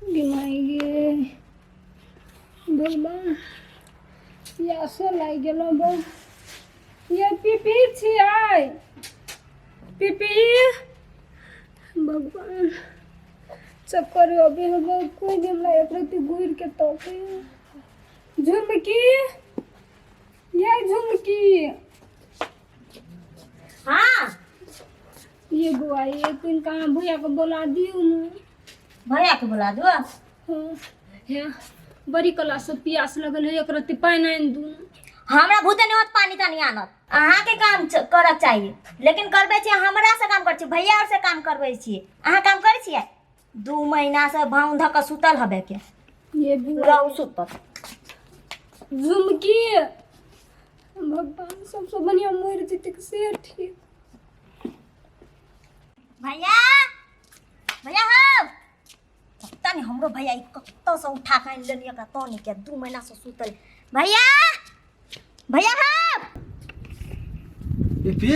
गे माय गे भगवान प्यासो लागि गेलो बौ ये पीपी छियै पीपी भगवान चक्कर अभी हम कोई दिन हमरा एक रत्ती घुरि के तकै झुमकी ये झुमकी हाँ ये बुआ ये कोई कहाँ भैया को बोला दियो ना भैया के बोला दो हाँ, हे बड़ी कला से प्यास लगल है एक रत्ती पानि आनि दू हमरा भूते नहीं होत पानी तानी आनत अहाँ के काम करक चाहिए लेकिन करबै छियै हमरा से काम करै छियै भैया और से काम करबै छियै अहाँ काम करै छियै 2 महीना से भाउन धऽ कऽ सुतल हबे के ये बुआ रहू सुतल झुमकी भगवान सबसे बढ़िया मरि जेतै से ठीक भैया भैया हो पता नहीं हमरो भैया ई कत्तो से उठा के आनि लेली एकरा तो नहीं के 2 महीना से सुतल भैया भैया हो पीपी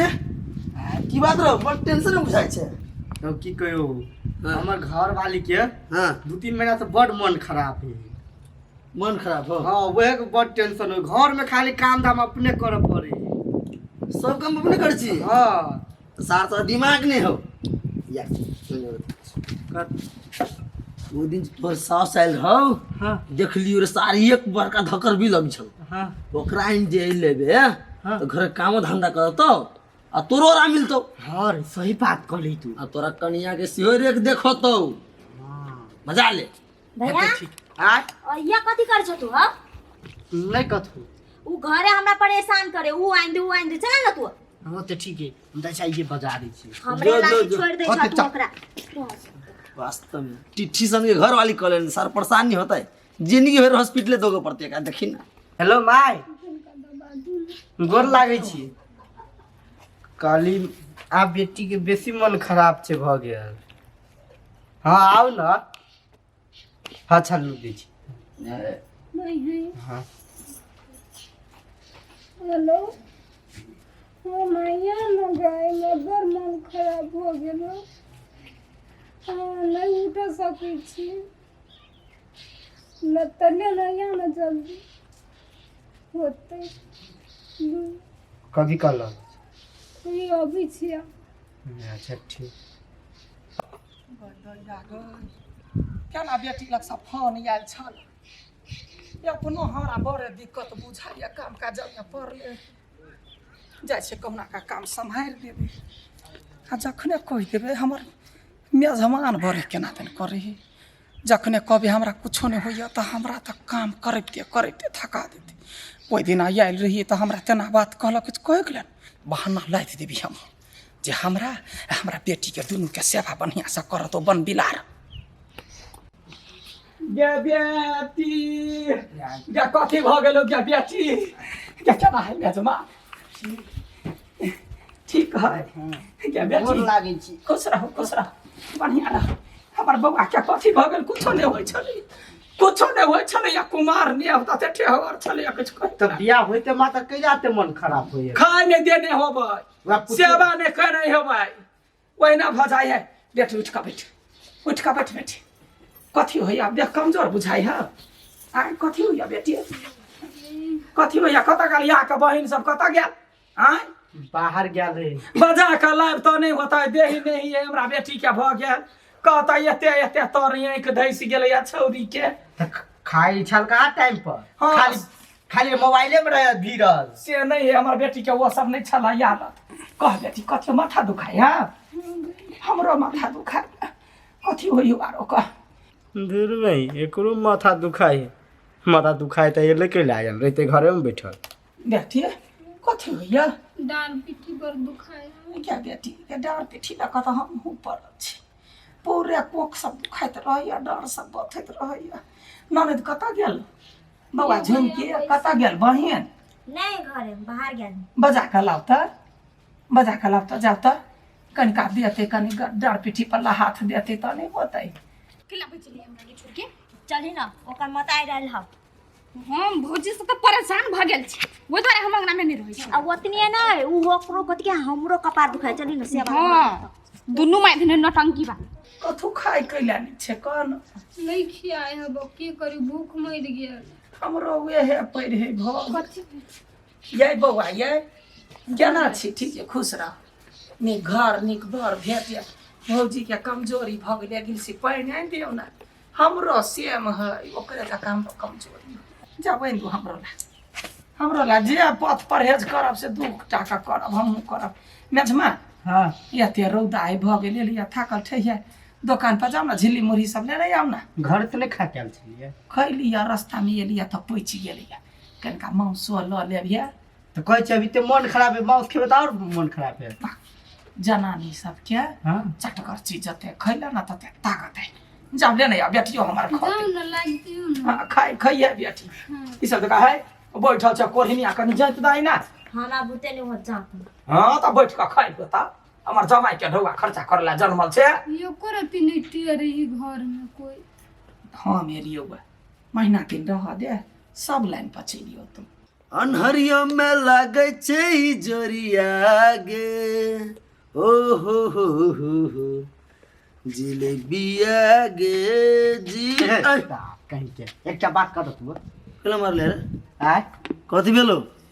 की बात रहो बड़ टेंशन में बुझाइ छै तब की कहियो हमर घर वाली के 2-3 महीना से बड मन खराब है मन खराब हो हाँ वह के बड टेंशन हो घर में खाली काम धाम अपने करे पड़े सब काम अपने करै छी सार तोरा दिमाग नहि हो या कर ओ दिन तोहर सास आयल रहौ देखलियो रे सारी एक बड़का धक्कर भी लग छल ओकरा इन जे लेबे तऽ घर कामो धंधा करतौ आ तोरो आराम मिलतौ हाँ रे सही बात कहली तू आ तोरा कनिया के सेहो रेख देखतौ मजा ले भैया ठीक आ और ये कथी कर छो तू हाँ नहीं कथू उ घरे हमरा परेशान करे उ आइन दे उ आइन दे चला ना तू हाँ तो ठीक है हम तो चाहिए बजा दै छी हमरे जो, लागी जो, जो। छोड़ दे हाँ, छा तू चल। ओकरा वास्तव में टिट्ठी सन के घर वाली कॉलेज सर परेशान नहीं होता है जिंदगी भर हॉस्पिटले दोगे पड़ते है देखी ना हेलो my गोर लागै छी कहली आब बेटीके बेसी मन खराब छै भऽ गेल हँ आउ ने हँ चलू दै छी नहीं है हँ हेलो हाँ माइया न गए मैं बड़ मन खराब हो गेलो हाँ नहीं उठा सकै छी न तने न या न जल्दी होतै कभी कहलक ई अबै छियै अच्छा ठीक केना बेटी लगसँ फोन आयल छल ई अपनो हमरा बड़े दिक्कत बुझाइए काम काजमे पड़ले जाइ छै कहुना कऽ काम सम्हारि देबै आ जखने कहि देबै हमर मेजमान बड़े केना दन करै हइ जखने कहबै हमरा कुछो नहि होइए तऽ हमरा तऽ काम करैते करैते थका देतै ओहि दिन आयल रहियै तऽ हमरा तेना बात कहलक कहि गेलनि बहाना लादि देबै हम जे हमरा आ हमरा बेटीके दुनूके सेवा बढ़िआँसँ करत ओ बन बिलार गे बेटी गे कथी भऽ गेलो गे बेटी गे केना है मेजमा ठीक है गे गोर बेटी लागै छी खुश रहू खुश रहू बढ़िआँ रहू हमर बौआ के कथी भऽ गेल कुछो नहि होइ छलै कुछो नहि होइ छलै या कुमार नहि अब तते ठेहगर छलै या किछु कहै तऽ बियाह होइते मात्र कैला एते मन खराब होइए खाय नहि देने होबै वएह पुछियौ। सेवा नहि करै होबै ओहिना भऽ जाइ है बेटी उठि कऽ बैठ उठि कऽ बैठ बेटी कथी होइया देख कमजोर बुझाइ है आइ कथी होइया बेटी कथी होइया कतऽ गेल यहाँ बहिन सब कतऽ गेल आँय बाहर गेल रही बजा कऽ लाइब तऽ नहि होतै देही नहि है हमरा बेटीके भऽ गेल कहतै एते एते तर आँखि धसि गेलैया छौरीके तऽ खाइ छल कहाँ टाइम पर खाली खाली मोबाइले में रहे भीड़ल से नहीं है हमर बेटी के वो सब नहीं छला आदत कह बेटी कथी माथा दुखाय है हमरो माथा दुखाय कथी होई आरो कह दूर नहीं एकरो माथा दुखाइ माथा दुखाइ तऽ एले के लायल रहते घरे में बैठल बेटी कथी होइया डाँड़ पिट्ठी बड़ दुखाय क्या बेटी के डाँड़ पिट्ठी लऽ कऽ तऽ हमहूँ पड़ल छी पूरे कोख सब दुखाइत रहैया डाँड़ सब बथैत रहैया ननद कतऽ गेल बौआ झुमकी कतऽ गेल बहिन नहीं घरे बाहर गेल बजा कऽ लाउ तऽ बजा कऽ लाउ तऽ जाउ तऽ कनिका देतै कनि डाँड़ पिट्ठी पर हाथ देतै तऽ नहि होतै केला बचली हमरा के छोड़ के चलही ना ओकर मत आइ रहल हौ हम भौजी से तऽ परेशान भऽ गेल छी ओहि दुआरे हम अंगना में नहि रहै छी आ ओतने नहि उ ओकरो कथी के हमरो कपार दुखाइ चलही ना सेवा हँ दुनू माय धने नौटंकी बा कथू खाय कैला नहि छै कह न। नहीं खियाए हबो की करी, भूख मरि गेल। हमरो उहे पड़ि है भऽ कथी? यै बौआ यै, केना छी? ठीक छै, खुश रह। नीक घर नीक बर भेट। भौजीके कमजोरी भऽ गेलै, गिलसी पानि आनि दियौ ने। हमरो सेम है, ओकरे जकाँ हमरो कमजोरी। जाउ आनि दू हमरो ला, हमरो ला। जे पथ परहेज करब से 2 टाका करब, हमहूँ करब। मेझमा। हाँ। एते रौदा आइ भऽ गेल, एलियै थाकल ठहिया, दोकान पर जाउ ने, झिल्ली मुरही सब लेने आउ ने। घर तऽ नहि खा के आयल छलियै? खैलियै, रास्तामे एलियै तऽ पचि गेलियै। कनिका मांसो लऽ लेबियै। तऽ कहै छै अभी तऽ मन खराब है, मांस खेबै तऽ आओर मन खराब है। जनानी सबके चटगर चीज जते खैले ने तते ताकत है। जाउ लेने आउ, बेटियो हमर जाउ खते। ने, लागि दियौ ने। हाँ, खाइ खैये बेटी। ई सब देखा है, बैठल छै कोढ़िनिया, कनि जाइत दाइ ना। हमरा बुते नहि होत जात। हाँ, तऽ बैठ कऽ खाइ तऽ हमर जमाई के ढौआ खर्चा करला जनमल छै। एको रत्ती नहीं टेर ई घर में कोई। हम एलियौ महीना दिन रह दे, सब लाइन पर चलि तुम। अन्हरियो में लागै छै जोरिया गे, ओ हो हो हो हो, जिलेबिया गे जी। कहीं के एकटा बात कह तू। केना मारले रे? आय? कथी भेलो?